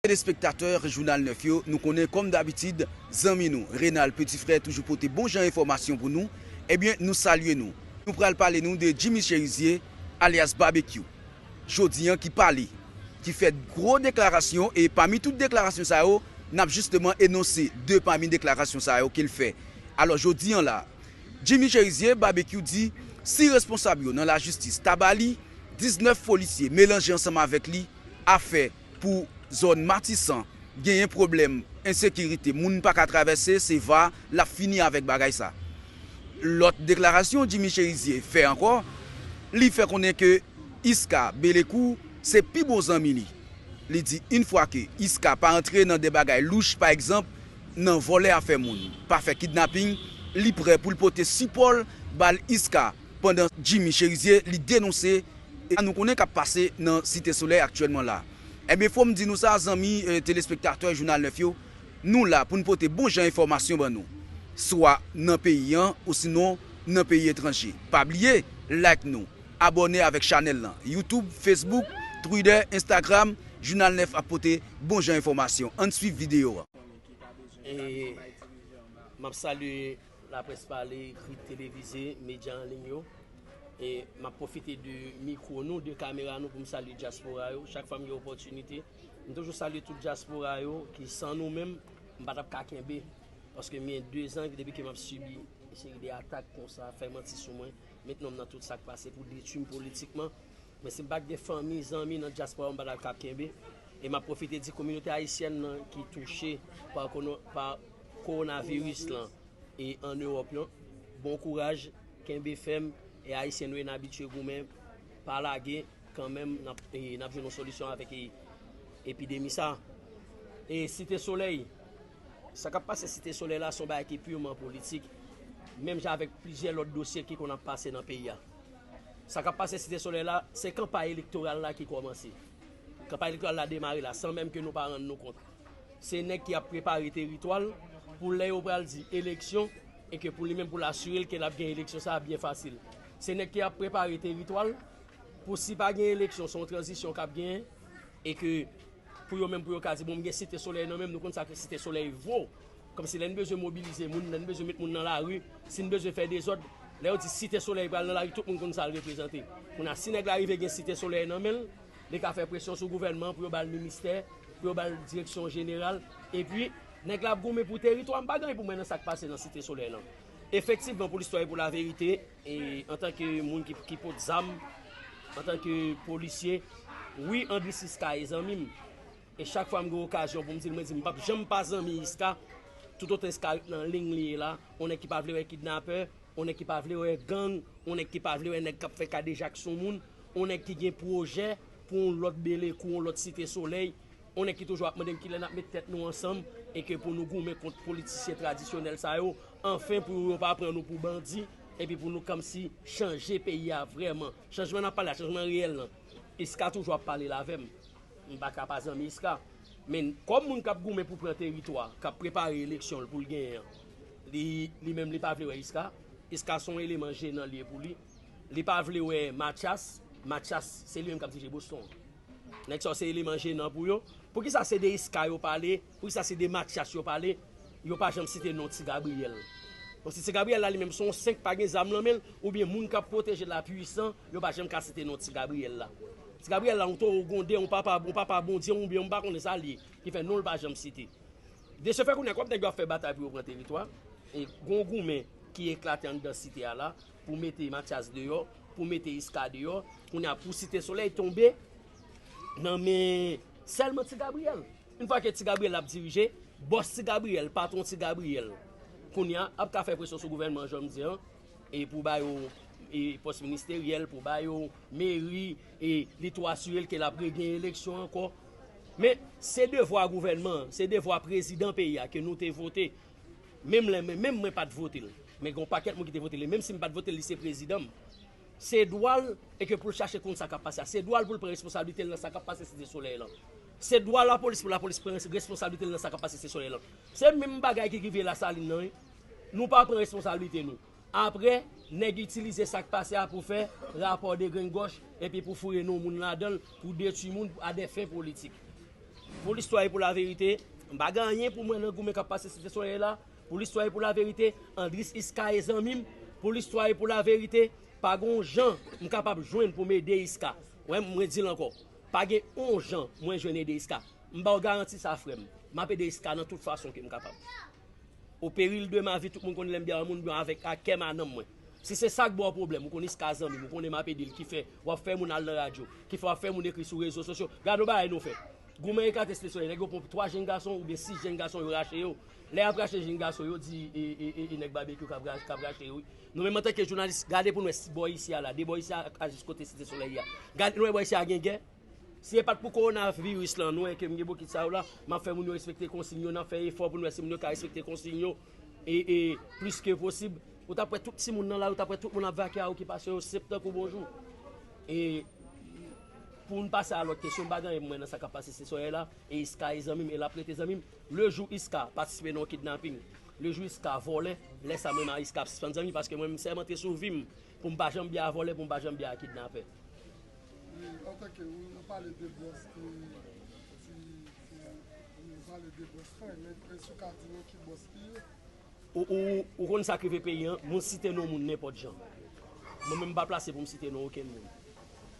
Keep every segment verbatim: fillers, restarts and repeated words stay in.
Telespektatè Jounal nèf yo, nou konnen kòm dabitid, zanmi nou, Renald Petit Frère toujou pote bon jan enfòmasyon pou nou. Ebyen, nou salye nou. Nou pral pale nou de Jimmy Chérizier, alyas Babekyou. Jodi an ki pale, ki fè gwo deklarasyon, e pami tout deklarasyon sa yo, n ap jisteman enonse de pami deklarasyon sa yo ke l fè. Alò, jodi an la, Jimmy Chérizier, Babekyou di, si responsab yo nan lajistis ta ba li diznèf polisye melanje ansanm avèk li, afè pou zòn Matisan genyen pwoblèm ensekirite, moun pa ka travèse, se va l ap fini avèk bagay sa. Lòt deklarasyon Jimmy Chérizier fè ankò, li fè konnen ke Iska Belekou se pi bon zanmi li. Li di, yon fwa ke Iska pa antre nan de bagay louch, pa egzanp, nan vòlè afè moun, pa fè kidnaping, li prè pou l pote sipò l ba l Iska, pandan Jimmy Chérizier, li denonse sa nou konnen k ap pase nan Site Solèy aktyèlman la. Ebyen, fò m di nou sa, zanmi, eh, telespektatè Jounal nèf yo, nou la pou n pote bon jan enfòmasyon ban nou, swa nan peyi an, osinon nan peyi etranje. Pa bliye, like nou, abòne avèk chanèl lan, YouTube, Facebook, Twitter, Instagram, Jounal nèf ap pote bon jan enfòmasyon. Ann swiv videyo a. E m ap salye laprès pale, ekri, televize, medya an liy yo. E m ap pwofite de mikwo nou, de kamera nou pou m salye dyaspora yo. Chak fwa m gen opòtinite, m toujou salye tout dyaspora yo ki san nou menm, m pa t ap ka kenbe. Paske m gen de zan depi ke m ap sibi yon seri de atak konsa, fè manti sou mwen, met non m nan tout sa k pase pou detwi m politikman. Men si m pa t gen fanmi, zanmi nan dyaspora, m pa t ap ka kenbe. E m ap pwofite di kominote ayisyèn nan ki touche pa kono-, pa kowonaviris lan e an Ewòp lan, bon kouraj, kenbe fèm, e ayisyen nou ye, n abitye goumen, pa lage, kanmenm, n ap, e, n ap jwenn yon solisyon avèk, e, epidemi sa. E Site Solèy, sa k ap pase Site Solèy la, se yon bagay ki piman politik, menm jan avèk plizyè lòt dosye ki konn ap pase nan peyi a. Sa k ap pase Site Solèy la, se kanpay elektoral la ki kòmanse. Kanpay elektoral la demare la, san menm ke nou pa rann nou kont. Se nèg ki ap prepare teritwa l pou lè yo pral di eleksyon, e ke pou li menm pou l asire l ke l ap gen eleksyon sa a byen fasil. Se nèg ki ap prepare teritwa l pou si pa gen eleksyon, se yon tranzisyon k ap genyen, e ke pou yo menm, pou yo ka di, bon, m gen Site Solèy nan men m, nou konn sa ke Site Solèy vo. Kòmsi lè n bezwen mobilize moun, lè n bezwen met moun nan lari, si n bezwen fè dezòd, lè yo di Site Solèy pral nan lari, tout moun konn sa l reprezante. Kounye a, si nèg la rive gen Site Solèy nan men l, li ka fè presyon sou gouvènman an pou yo ba l ministè, pou yo ba l direksyon jeneral. Epi, nèg la ap goumen pou teritwa. M pa gen anyen pou mwen nan sa k pase nan Site Solèy lan. Efektivman, pou listwa e pou laverite, e antanke moun ki, ki pot zam, antanke polisye, wi, Andris Iska e zanmi m. E chak fwa m gen okazyon pou m di l, mwen di m p ap janm pa zanmi Iska, toutotan Iska ret nan liy li ye la, yon nèg ki pa vle wè kidnapè, yon nèg ki pa vle wè gang, yon nèg ki pa vle wè nèg k ap fè kadejak sou moun, yon nèg ki gen pwojè pou yon lòt Belekou, yon lòt Site Solèy, yon nèg ki toujou ap mande m kilè n ap met tèt nou ansanm e ke pou nou goumen kont politisyen tradisyonèl sa yo, anfen pou yo pa pran nou pou bandi, epi pou nou kòmsi chanje peyi a vrèman. Chanjman n ap pale a, chanjman reyèl lan. Iska toujou ap pale l avè m. M pa ka pa zanmi Iska. Men kòm moun k ap goumen pou pran teritwa, k ap prepare eleksyon l pou l genyen an, li, li menm li pa vle wè Iska. Iska se yon eleman jenan l ye pou li. Li pa vle wè Mathias. Mathias, se li menm k ap dirije Boston an. Nèg sa yo se eleman jenan pou yo. Poukisa se de Iska yo pale? Poukisa se de Mathias yo pale? Yo pa janm site non Ti Gabriyèl. Bon, si Ti Gabriyèl la li menm se yon senk pa gen zam nan men l, oubyen moun k ap pwoteje l la pwisan, yo pa janm ka site non Ti Gabriyèl la. Ti Gabriyèl la, yon towo gwonde, yon papa, yon papa Bondye, oubyen m pa konnen sa l ye, ki fè non l pa janm site. De se fè, kounye a, kòm nèg yo ap fè batay pou yo pran teritwa, e gon goumen ki eklate anndan site a la, pou mete Mathias deyò, pou mete Iska deyò, kounye a, pou Site Solèy tonbe nan men sèlman Ti Gabriyèl. Yon fwa ke Ti Gabriyèl ap dirije, bòs Ti Gabriyèl, patwon Ti Gabriyèl, kounye a, ap ka fè presyon sou gouvènman an, jan m di an, e pou ba yo, e, pòs ministeryèl, pou ba yo meri, e li tou asire l ke l ap regenyen eleksyon ankò. Men, se devwa gouvènman an, se devwa prezidan peyi a ke nou te vote. Menm lè, men, menm mwen pa t vote l. Men gen yon pakèt moun ki te vote l. E menm si m pa t vote l, li se prezidan m. Se dwa l, e ke pou l chache konn sa k ap pase a. Se dwa l pou l pran responsablite l nan sa k ap pase Site Solèy lan. Se dwa lapolis pou lapolis pran responsablite l nan sa k ap pase Site Solèy lan. Se menm bagay ki rive Lasalin nan, wi. Nou pa pran responsablite nou. Apre, nèg itilize sa k pase a pou fè rapò degrengòch, epi pou foure non moun ladan l, pou detwi moun a dè fen politik. Pou listwa e pou laverite, m pa gen anyen pou mwen nan goumen k ap pase Site Solèy la. Pou listwa e pou laverite, Andris Iska e zanmi m. Pou listwa e pou laverite, pa gen yon jan m kapab jwenn pou m ede Iska. Wè, mwen di l ankò, pa gen yon jan mwen jwenn ede Iska. M ba w garanti sa, frè m. M ap ede Iska nan tout fason ke m kapab. Au péril de ma vie, tout moun konn lè m byen moun byen avèk ak kè m a nanm mwen. Si se sa k ba w pwoblèm, ou konn Iska zanmi m, ou konnen m ap ede l, ki fè w ap fè moun al nan radyo, ki fè w ap fè moun ekri sou rezo sosyo. Gade yon bagay nou fè. Goumen ekate Site Solèy, nèg yo pran twa jenn gason oubyen sis jenn gason, yo rache yo. Lè y ap rache jenn gason, yo di e, e, e, e nèg Babekyou k ap ra- k ap rache yo wi. Nou menm antanke jounalis, gade pou n wè si bò isi a la, de bò isi a, a jis kote Site Solèy a. Gade nou wè bò isi a gen gè. Si e pa t pou kowonaviris lan, nou wè ke m gen bokit sa yo la, m ap fè moun yo respekte konsiy yo, n ap fè efò pou n wè si moun yo ka respekte konsiy yo e, e plis ke posib. Ou t ap wè tout timoun nan lari, ou t ap wè tout moun ap vake a okipasyon yo, sèp tankou bonjou. E pou n pase a lòt kesyon, m pa gen anyen pou mwen nan sa k ap pase Site Solèy la, e Iska e zanmi m, e l ap rete zanmi m. Le jou Iska patisipe nan yon kidnaping, le jou Iska vòlè, lè sa mwen menm a Iska ap sispann zanmi, paske mwen m sèmante sou vi m pou m pa janm byen a vòlè, pou m pa janm byen a kidnapè. E antanke ou, ou pale de bòs ki, ki, ki, ou pale de bòs lan, men èske w ka di nou ki bòs li ye? Ou, ou, ou konn sa k rive peyi an, moun site non moun nenpòt jan. Mwen menm m pa plase pou m site non okenn moun.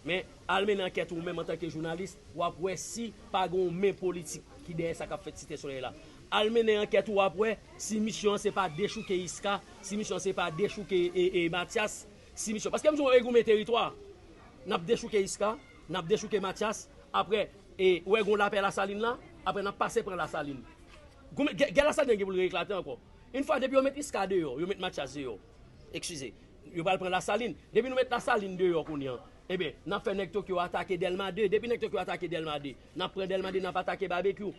Men al mennen ankèt ou menm antanke jounalis, w ap wè si pa gen yon men politik ki dèyè sa k ap fèt Site Solèy la. Al mennen ankèt ou, w ap wè si misyon an se pa dechouke Iska, si misyon an se pa dechouke e, e, Mathias, si misyon. Paske m di w e goumen teritwa. N ap dechouke Iska, n ap dechouke Mathias, apre e, ou wè gen yon lapè Lasalin la, apre n ap pase pran Lasalin. Goumen, gè, gè Lasalin an gen pou l reeklate ankò. Yon fwa depi yo met Iska deyò, yo met Mathias deyò. Eskize. Yo pral pran Lasalin. Depi nou met Lasalin deyò kounye an, ebyen, n ap fè nèg Tokyo atake Dèlma de. Depi nèg Tokyo atake Dèlma de, n ap pran Dèlma de, n ap atake Babekyou.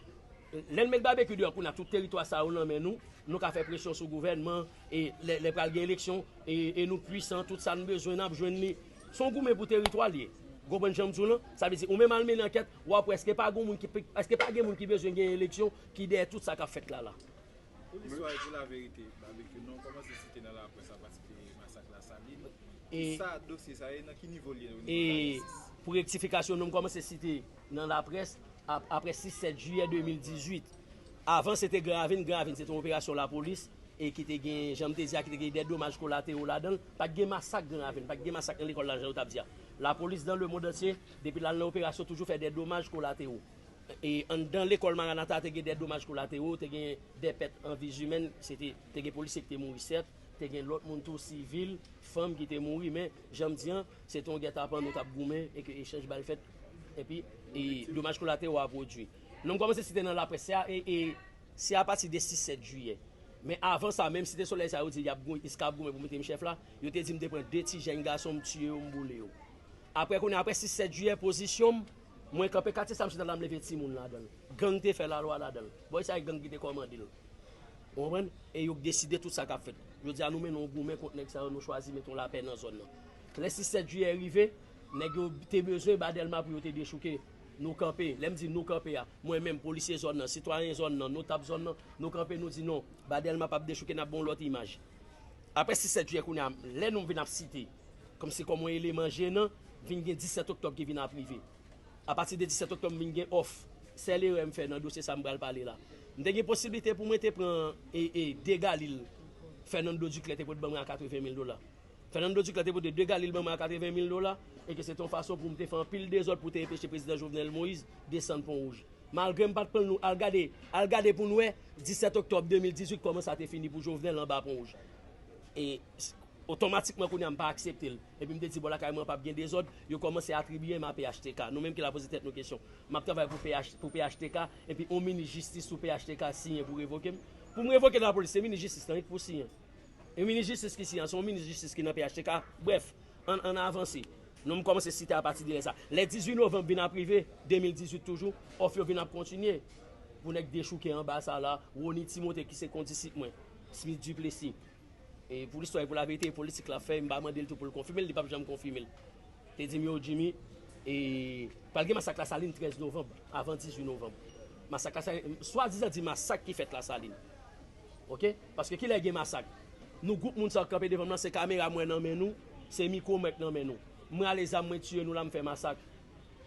Lè n met Babekyou deyò kounye a, tout teritwa sa yo nan men nou, nou ka fè presyon sou gouvènman, e lè, lè pral gen eleksyon, e, e nou pwisan, tout sa n bezwen, n ap jwenn li. Se yon goumen pou teritwa l ye. Ou konprann jan m di w lan? Sa vle di, ou menm al mennen ankèt, w ap wè èske pa gen moun ki, èske pa gen moun ki bezwen gen eleksyon ki dèyè tout sa k ap fèt la la. Pou listwa e pou laverite, Babekyou, non w kòmanse site nan laprès apati de masak Lasalin. Ki sa dosye sa ye, nan ki nivo l ye o nivo lajistis? Pou rektifikasyon, non m kòmanse site nan laprès ap- apre sis sèt jiyè de mil dizuit. Avan, se te Gran Ravin. Gran Ravin, se te yon operasyon lapolis e ki te gen, jan m te di a, ki te gen dè domaj kolatero ladan l. Pa t gen masak Gran Ravin, pa t gen masak nan lekòl la, jan yo t ap di a. Lapolis dans le monde entier, depi l al nan operasyon, toujou fè dè domaj kolatero. E anndan lekòl Maranatha a te gen dè domaj kolatero, te gen dè pèt an vi zimèn, se te, te gen polisye ki te mouri sèt, te gen lòt moun tou, sivil, fanm ki te mouri, men jan m di an, se te yon gètapan nou t ap goumen e ke echanj bal fèt, epi e domaj kolatero a pwodui. Non m kòmanse site nan laprès, se a, e, e, se apati de sis sèt jiyè. Men avan sa, menm Site Solèy sa yo di y ap gou- Iska ap goumen pou mete m chèf la, yo te di m te pran de ti jèn gason, m tiye yo, m boule yo. Apre kounye a, apre sis sèt jiyè, pozisyon m, mwen kanpe katye sa, m chita la, m leve timoun ladan l. Gang te fè lalwa ladan l. Bò isi a, e gang ki te kòmande l. Ou konprann? E yo k deside tout sa k ap fèt. Jodi a, nou mennen yon goumen kont nèg sa yo, nou chwazi mete yon lapè nan zòn nan. Lè sis sèt jiyè rive, nèg yo te bezwen ba Dèlma pou yo te dechouke. Nou kanpe. Lè m di nou kanpe a, mwen menm, polisye zòn nan, sitwayen zòn nan, notab zòn nan, nou kanpe, nou di non, ba Dèlma p ap dechouke, n ap ba w lòt imaj. Apre sis sèt jiyè kounye a, lè nou vin ap site, kòmsi kòm yon eleman jenan, vin gen disèt oktòb ki vin ap rive. Apati de disèt oktòb, m vin gen òf. Sèl erè m fè nan dosye sa m pral pale la. M te gen posiblite pou mwen te pran e, e, de Galil, Fernando Duclair te pot ban mwen a katreven mil dola. Fernando Duclair te pote de Galil ban mwen a katreven mil dola, e ke se te yon fason pou m te fè anpil dezòd pou te enpeche prezidan Jovenel Moïse desann Pon Wouj. Malgre m pa t pran l, nou al gade, al gade pou n wè, disèt oktòb de mil dizuit, kòman sa te fini pou Jovenel anba Pon Wouj. E otomatikman kounye a m pa aksepte l. Epi m te di bò lakay mwen p ap gen dezòd, yo kòmanse atribiye m a P H T K. Nou menm ki la poze tèt nou kesyon. M ap travay pou P H, pou P H T K, epi yon minis jistis sou P H T K siyen pou revoke m. Pou m revoke nan lapolis, se minis jistis lan wi k pou siyen. E minis jistis ki siyen an, se yon minis jistis ki nan P H T K. Brèf, ann, ann avanse. Non m kòmanse site apati de lè sa. Lè dizuit novanm vin ap rive, de mil dizuit toujou, òf yo vin ap kontinye. Pou nèg dechouke anba sa la, Rony Timothée ki se kondisip mwen, Smith Duplessis. E pou listwa e pou laverite, e politik l ap fè, m pa mande l tou pou l konfime l, li p ap janm konfime l. Te di m yo, Jimmy, e pral gen masak Lasalin trèz novanm, avan dizuit novanm. Masak Lasalin, swadizan di masak ki fèt Lasalin. Oke? Paske kilè gen masak? Nou gwoup moun sa k kanpe devan m lan, se kamera mwen nan men nou, se mikwo mwen k nan men nou. Mwen ale zam mwen tiye nou la, m fè masak.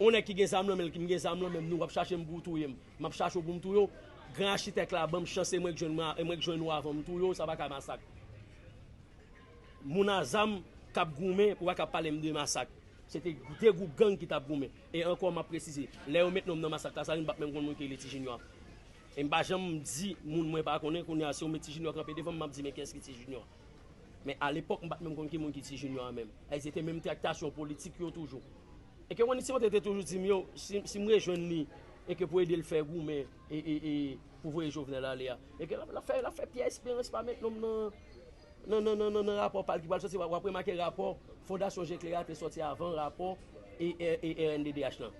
On nèg ki gen zam nan men l, ki m gen zam nan men m, nou w ap chache m pou w touye m, m ap chache w pou m touye w. Gran achitèk la ban m chans, e mwen k jwenn, mwen, e mwen k jwenn ou avan m touye w, sa pa ka masak. Moun a zam k ap goumen, ou pa ka pale m de masak. Se te de gwoup gang ki t ap goumen. E ankò, m ap presize, lè yo met non m nan masak Lasalin, m pa t menm konn moun ki rele Ti Junior. E m pa janm di moun mwen pa konnen, kounye a, si yo met Ti Junior kanpe devan m, m ap di, men kiyès ki Ti Junior? Men alepòk, m pa t menm konn ki moun ki Ti Junior a menm. Ay, se te menm traktasyon politik yo toujou. E ke Ronnie Timothy te toujou di m yo, si, si m rejwenn li, e ke pou ede l fè goumen, e, e, e pou voye Jovenel ale a. E ke l ap, l ap fè, l ap fè Pierre Espérance pa met non m nan, nan, nan, nan, nan, nan rapò pa l ki pral sòti, w ap, w ap remake rapò Fondasyon Jekle a te sòti avan rapò e, e, e R N D D H lan.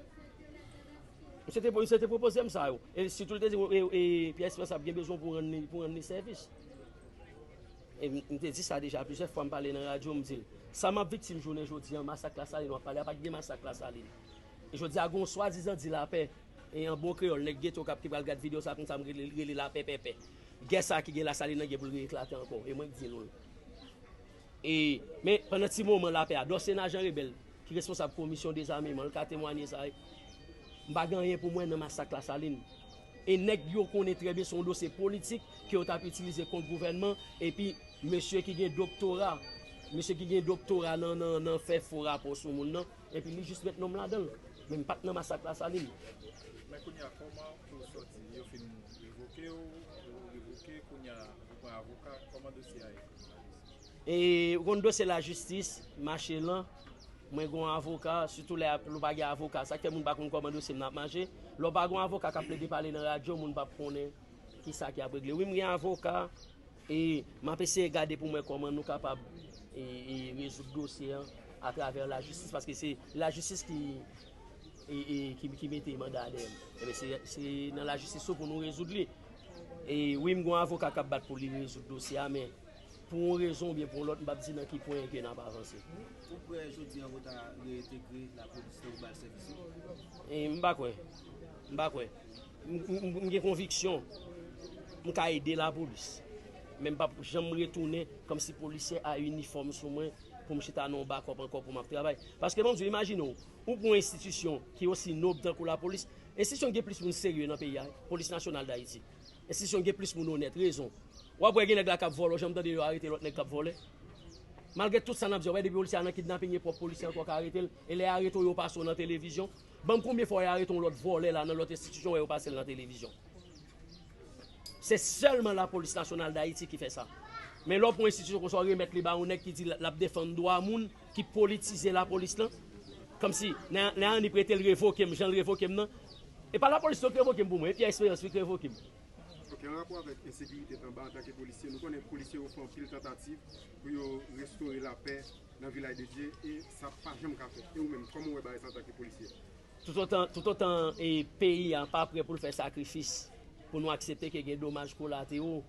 Misye te, misye te pwopoze m sa yo. E sitou li te di, e, e, Pierre Espérance ap gen bezwen pou rann li, pou rann li sèvis. E m, m te di sa deja plizyè fwa, m pale nan radyo, m di l, sa m ap viktim jounen jodi an, masak Lasalin w ap pale a, pa t gen masak Lasalin. E jodi a, gen yon swadizan di lapè, e an bon kreyòl, nèg geto k ap, ki pral gad videyo sa konn sa m rele, rele lapè pèpè. Gè sa ki gen Lasalin nan gen pou l reeklate ankò, e mwen k di nou l. E, men, pandan ti moman lapè a, Dorcéna Jean Rebel, ki responsab komisyon dezameman, l ka temwanye sa, wi. M pa gen anyen pou mwen nan masak Lasalin. E nèg yo konnen trè byen se yon dosye politik ke yo t ap itilize kont gouvènman, epi mesye ki gen doktora, mesye ki gen doktora nan, nan, nan fè fo rapò sou moun nan, epi li jis met non m ladan l. Men m pa t nan masak Lasalin. Men kounye a, kòman pou w sòti? Yo fin revoke w, ou revoke, kounye a, ou pran avoka, kòman dosye a ye? E, ou konn dosye lajistis, mache lan, mwen gen yon avoka, sitou lè ap, lè w pa gen avoka, sa k fè moun pa konn kòman dosye m nan ap mache. Lè w pa gen yon avoka k ap plede pale nan radyo, moun p ap konnen kisa ki ap regle. Wi, m gen avoka, e m ap eseye gade pou m wè kòman nou kapab, e, e, rezoud dosye an atravè lajistis, paske se lajistis ki, e, e, ki, ki mete manda dèyè m. Ebyen, se, se nan lajistis tou pou nou rezoud li. E wi, m gen yon avoka k ap bat pou li rezoud dosye a, men pou yon rezon oubyen pou yon lòt, m p ap di nan ki pwen ke n ap avanse. Ou kwè jodi an ou ta reentegre lapolis nan pou ba l sèvis ou? E, m pa kwè. M pa kwè. M, m, m, m gen konviksyon m ka ede lapolis. Men m p ap janm retounen kòmsi polisye a inifòm sou mwen pou m chita nan yon bakòp ankò pou m ap travay. Paske, bon, Dye, imajine w, ou pran yon enstitisyon ki osi nòb tankou lapolis. Enstitisyon ki gen plis moun serye nan peyi a, Polis Nasyonal d Ayiti. Enstitisyon gen plis moun onèt, rezon. W ap wè gen nèg la k ap vòlè, w janm tande yo arete lòt nèg k ap vòlè? Malgre tout sa n ap di, w wè depi polisye a nan kidnaping, gen pwòp polisye ankò k arete l, e lè y arete w, yo pase w nan televizyon. Ban m konbyen fwa y arete yon lòt vòlè la nan lòt enstitisyon, w wè yo pase l nan televizyon. Se sèlman Lapolis Nasyonal d Ayiti ki fè sa. Men lè w pran yon enstitisyon konsa, w remèt li ba yon nèg ki di l ap defann dwa moun, ki politize lapolis lan, kòmsi, nan, nan annik rete l revoke m, jan l revoke m nan. E pa lapolis yo k revoke m pou mwen, e Pierre Espérance wi k revoke m. Ok, an rapò avèk ensekirite anba antanke polisye, nou konnen polisye yo fè anpil tantativ pou yo restore lapè nan Vilaj de Dye, e sa pa janm ka fèt. E ou menm, kòman w wè bagay sa antanke polisye? Toutotan, toutotan e peyi a pa prè pou l fè sakrifis, pou nou aksepte ke gen domaj kolatero,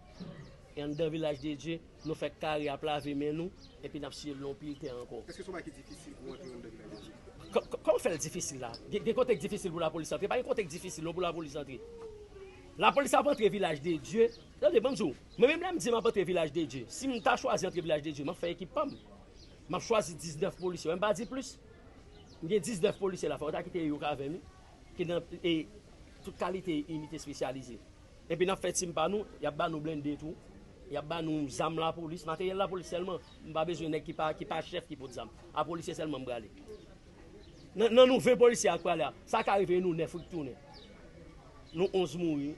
e anndan Vilaj de Dye, nou fè kare ap lave men nou, epi n ap siye l nan yon pil tè ankò. Èske se yon bagay ki difisil pou w antre anndan Vilaj de Dye? Kò-, kò-, kòman fè l difisil la? Gen, gen kote k difisil pou lapolis antre? Pa gen kote k difisil non pou lapolis antre. Lapolis ap antre Vilaj de Dye. Tande, ban m di w, mwen menm lè m di m ap antre Vilaj de Dye, si m ta chwazi antre Vilaj de Dye, m ap fè ekip pa m. M ap chwazi diznèf polisye, wè m pa di plis. M gen diznèf polisye la, fò yo ta kite yo k avè m, wi, ki nan, e, tout kalite inite espesyalize. Epi n ap fè tim pa nou, y ap ba nou blende tou, y ap ba nou zam lapolis, materyèl lapolis sèlman. M pa bezwen nèg ki pa, ki pa chèf ki pot zam. A polisye sèlman m prale. Nan, nan nou ven polisye a k prale a, sa ka rive e nou nèf wi k tounen. Nou onz mouri.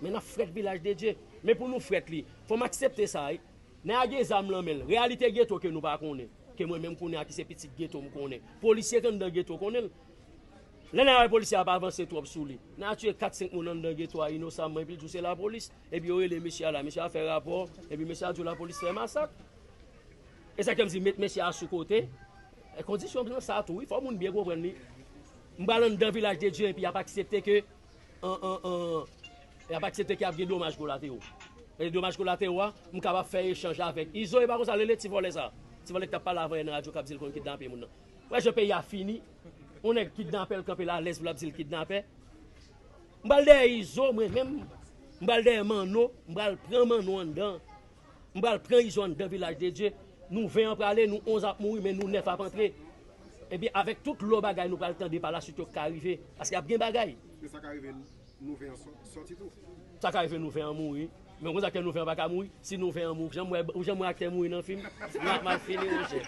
Men n ap frèt Vilaj de Dye. Men pou nou frèt li, fò m aksepte sa, wi. Nèg a gen zam nan men l. Reyalite geto ke nou pa konnen. Ke mwen menm kounye a ki se pitit geto m konnen. Polisye k anndan geto konnen l. Lè nèg a wè polisye a ap avanse twòp sou li. Nèg a tiye kat senk moun anndan geto a inosamman, epi l di w se lapolis. Epi yo rele mesye a la. Mesye a fè rapò. Epi mesye a di w lapolis fè masak. E sa k fè m di met mesye a sou kote. E kondisyon nan sa tou, wi. Fò moun byen konprann li. M pral anndan Vilaj de Dye, epi y ap aksepte ke an, an, an, y ap aksepte ke ap gen domaj kolatero. E domaj kolatero a, m kapab fè echanj avèk Izo, e pa konsa l rele ti vòlè sa. Ti vòlè ki t ap pale avan yè nan radyo k ap di l konn kidnape moun nan. Wè jan peyi a fini. Yon nèg kidnapè, l kanpe la alèz pou l ap di l kidnapè. M pral dèyè Izo, mwen menm. M pral dèyè Manno, m pral pran Manno anndan. M pral pran Izo anndan Vilaj de Dye. Nou ven an prale, nou onz ap mouri, men nou nèf ap antre. Epi avèk tout lò bagay nou pral tande pa laswit yo ka rive, paske ap gen bagay. Men sa ka rive nou ven an sò- sòti tou. Sa ka rive nou ven an mouri. Men w konn sa k fè nou ven an pa ka mouri? Si nou ven an mouri, ou janm wè, ou janm wè aktè mouri nan fim? Nou ap mal fini, monchè.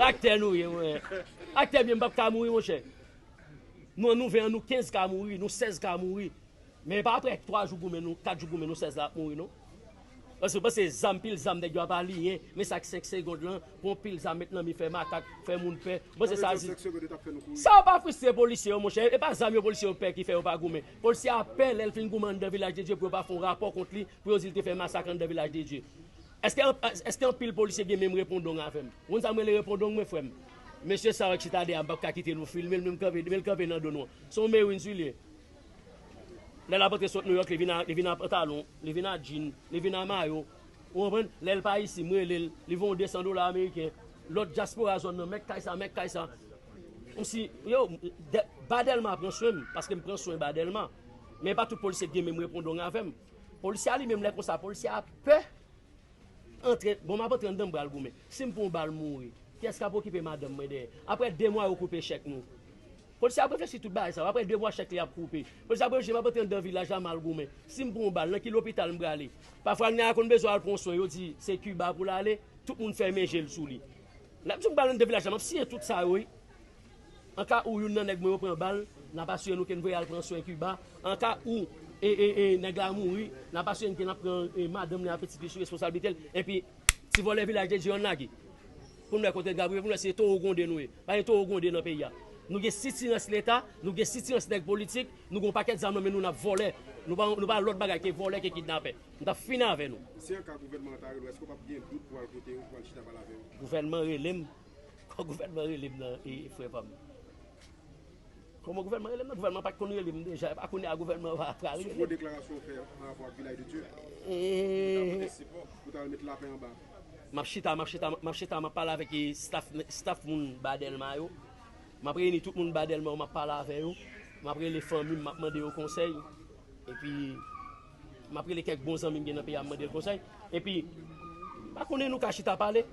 Aktè nou ye, monchè. Aktè byen m p ap ka mouri, monchè. Nou an nou ven an, nou kenz ka mouri, nou sèz ka mouri. Men e pa apre twa jou goumen nou, kat jou goumen nou sèz la ap mouri non. Paske w panse zam, pil zam nèg yo ap aliyen, men sa k senk segond lan, pran pil zam met nan men fè makak, fè moun pè. Ou panse sa se. Sa yo pa fristre polisye yo monchè, e pa zam yo polisye yo pè ki fè yo pa goumen. Polisye a pè lè l fin goumen anndan Vilaj de Dye pou yo pa fè yon rapò kont li, pou yo di l te fè masak anndan Vilaj de Dye. Èske, èske anpil polisye gen menm repondong avè m? Ou konn sa m rele repondong mwen frè m? Mesye sa yo k chita dèyè a m p ap ka kite nou filme l, men l kanpe, men l kanpe nan do nou an. Se yon mewin sou li ye. Lè l ap antre sot Nouyòk, li vin a, li vin a pantalon, li vin a djin, li vin a mayo. Ou konprann? Lè l pa isi, m rele l, li voye yon de san dola ameriken. Lòt dyaspora zòn nan, mèt kay sa, mèt kay sa. Kòmsi, yo, dè, Ba Dèlma pran swen m, paske m pran swen Ba Dèlma. Men pa tout polisye ki gen menm repondong avè m. Polisye a li menm lè konsa, polisye a pè. Antre, bon, m ap antre anndan m pral goumen. Si m pran yon bal m mouri, kiyès k ap okipe madanm mwen dèyè? Apre de mwa yo koupe chèk nou. Polisye ap reflechi tout bagay sa yo. Apre de mwa chèk li ap koupe. Polisye ap reflechi, m ap antre anndan vilaj la m al goumen. Si m pran yon bal, nan ki lopital m prale? Pafwa nèg la konn bezwen al pran yon swen, yo di se Kiba pou l ale, tout moun fèmen je l sou li. Lè m di m pral anndan vilaj la, m ap siyen tout sa yo wi. Anka ou youn nan nèg mwen yo pran bal, n ap asire nou ke n voye al pran swen Kiba. Anka ou, e, e, e, nèg la mouri, n ap asire n ke n ap pran e, madanm li ak pitit li sou responsablite l. Epi, ti vòlè Vilaj de Dye yo n lage. Pou n wè kote n ka prive, pou n wè si se towo gwonde nou ye. Pa gen towo gwonde nan peyi a. Nou gen sitirans leta, nou gen sitirans nèg politik, nou gen yon pakèt zam nan men nou, n ap vòlè. Nou pa, nou pa lòt bagay ke vòlè, ke kidnapè. M t ap fini avè nou. Si anka gouvènman an ta rele w, èske w p ap gen dout pou w al kote yo, pou w al chita pale avè yo? Gouvènman rele m. Kòman gouvènman rele m nan, e, frè pa m? Kòman gouvènman rele m nan? Gouvènman pa t konn rele m deja. E pa kounye a gouvènman va pral rele m. Sou gwo deklarasyon w fè pa rapò ak Vilaj de Dye a, pou ta pote sipò, pou ta remèt lapen anba. M ap chita, m ap chita, m ap chita, m ap pale avèk, e, staff, staff moun Ba Dèlma yo. M ap reyini tout moun Ba Dèlma yo, m ap pale avè yo. M ap rele fanmi m, m ap mande yo konsèy. Epi, m ap rele kèk bon zanmi m gen nan peyi a, m mande l konsèy. Epi, m pa konnen nou ka chita pale.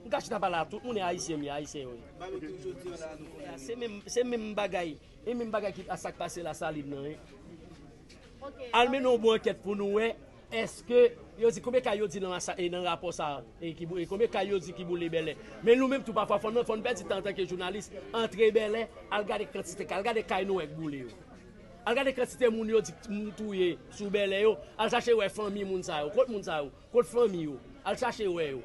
Nou ka chita pale a tout moun, e ayisyen m ye, ayisyen yo ye. Se menm, se menm bagay. E menm bagay ki a sa k pase Lasalin nan, wi. Al mennen yon bon ankèt pou nou wè, èske yo di, konbyen kay yo di nan, e nan rapò sa a, e ki bou-, e konbyen kay yo di ki boule Bèlè? Men nou menm tou pafwa, fò n, fò n pèdi tan antanke jounalis, antre Bèlè, al gade kantite kay, al gade kay nou wè k boule yo. Al gade kantite moun yo di moun touye sou Bèlè yo. Al chache wè fanmi moun sa yo. Kot moun sa yo? Kot fanmi yo? Al chache wè yo.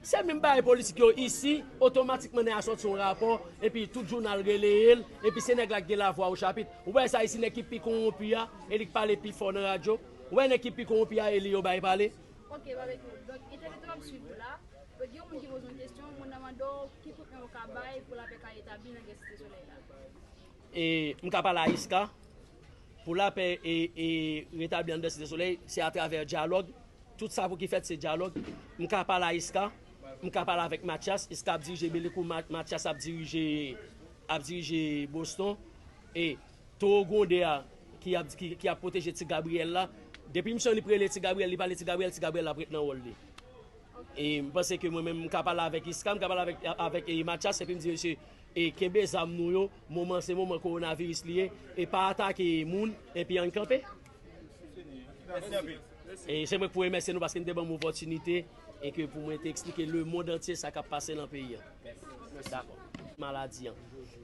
Se menm bagay politik yo isi, otomatikman nèg a sòti yon rapò, epi tout jounal releye l, epi se nèg la k gen lavwa o chapit. Ou wè sa isi, nèg ki pi kowonpi a, e li k pale pi fò nan radyo. Ou wè nèg ki pi kowonpi a, e li yo bay pale. Ok, Babekyou. Donk, entèvyou w ap swiv ou la. Donk, gen yon moun ki poze yon kesyon, moun nan mande w ki kout men ou ka bay pou lapè ka retabli nan Gran Site Solèy la. E m ka pale a Iska. Pou lapè e, e retabli anndan Site Solèy, se atravè dyalòg. Tout sa pou ki fèt, se dyalòg. M ka pale a Iska. M ka pale avèk Mathias. Iska ap dirije Belekou, Ma-, Mathias ap dirije, ap dirije Boston. E towo gwonde a ki ap, ki, ki ap pwoteje Ti Gabriyèl la. Depi misye annik rele Ti Gabriyèl, li pale Ti Gabriyèl, Ti Gabriyèl ap ret nan wòl li. E m panse ke mwen menm, m ka pale avèk Iska, m ka pale avèk, avèk, e, Mathias, epi m di, mesye, e, kenbe zam nou yo, moman se moman kowonaviris li ye, e pa atake moun, epi ann kanpe. E se mwen k pou remèsye nou paske n te ban m opòtinite, e ke pou mwen te eksplike lemonn antye sa k ap pase nan peyi a. Dakò. Maladi an.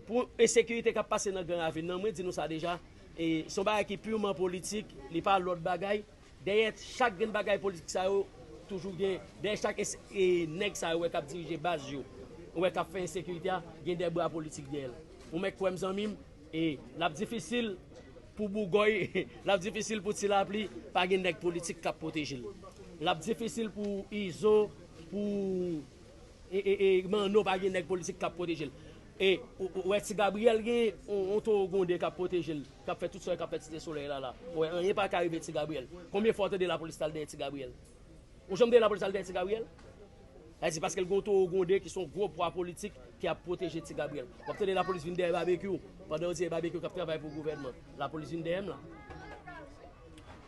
Pou ensekirite k ap pase nan Gran Ravin nan, mwen di nou sa deja, e se yon bagay ki pirman politik, li pa lòt bagay. Dèyè chak grenn bagay politik sa yo, toujou gen, dèyè chak es-, e, nèg sa yo wè k ap dirije baz yo, ou wè k ap fè ensekirite a, gen de bra politik dèyè l. Ou mèt kwè m, zanmi m, e l ap difisil pou Bougòy, l ap difisil pou Ti Lapli, pa gen nèg politik k ap pwoteje l. L ap difisil pou Izo, pou e, e, e, Manno pa gen nèg politik k ap pwoteje l. E, ou, ou wè Ti Gabriyèl gen yon, yon towo gwonde k ap pwoteje l, k ap fè tout sa k ap fè Site Solèy la, la. Ou wè, anyen pa ka rive Ti Gabriyèl. Konbyen fwa w tande lapolis t al dèyè Ti Gabriyèl? Ou janm tande lapolis al dèyè Ti Gabriyèl? Sa di paske l gen yon towo gwonde ki se yon gwo pwa politik ki ap pwoteje Ti Gabriyèl. W ap tande lapolis vin dèyè Babekyou, pandan yo di e Babekyou k ap travay pou gouvènman. Lapolis vin dèyè m la.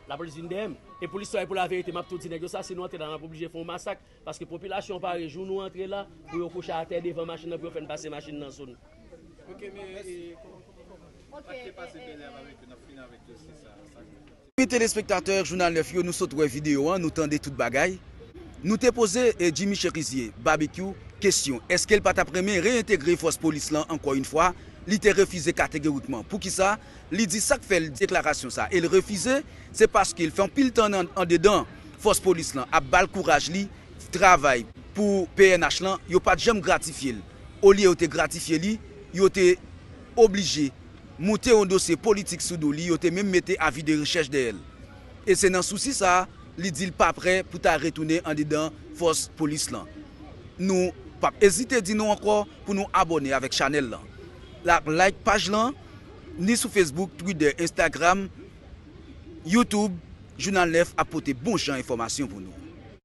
Lapolis vin dèyè m. E pou listwa e pou laverite, m ap tou di nèg yo sa, si nou antre la, n ap oblije fè yon masak. Paske popilasyon an pare jou nou antre la pou yo kouche atè devan machin nan, pou yo fè n pase machin nan sou nou. Ok, men e, sa k te pase bèlè avèk yo, n ap fini avèk yo, se sa. Sa k Zanmi telespektatè Jounal nèf yo, nou sot wè videyo an, nou tande tout bagay. Nou te poze e, Jimmy Cherizier, Babekyou, kesyon, èske l pa t ap renmen reyentegre fòs polis lan ankò yon fwa? Li te refize kategorikman. Poukisa? Li di sa k fè l deklarasyon sa e l refize, se paske l fè anpil tan nan, andedan fòs polis lan ap ba l kouraj li travay pou P N H lan, yo pa t janm gratifye l. Olye yo te gratifye li, yo te oblije moute yon dosye politik sou do li, yo te menm mete avi de rechèch dèyè l. E se nan sousi sa a, li di l pa prè pou ta retounen andedan fòs polis lan. Nou p ap ezite di nou ankò pou nou abòne avèk chanèl lan. L ap like paj lan, ni sou Facebook, Twitter, Instagram, YouTube, Jounal nèf ap pote bon jan enfòmasyon pou nou.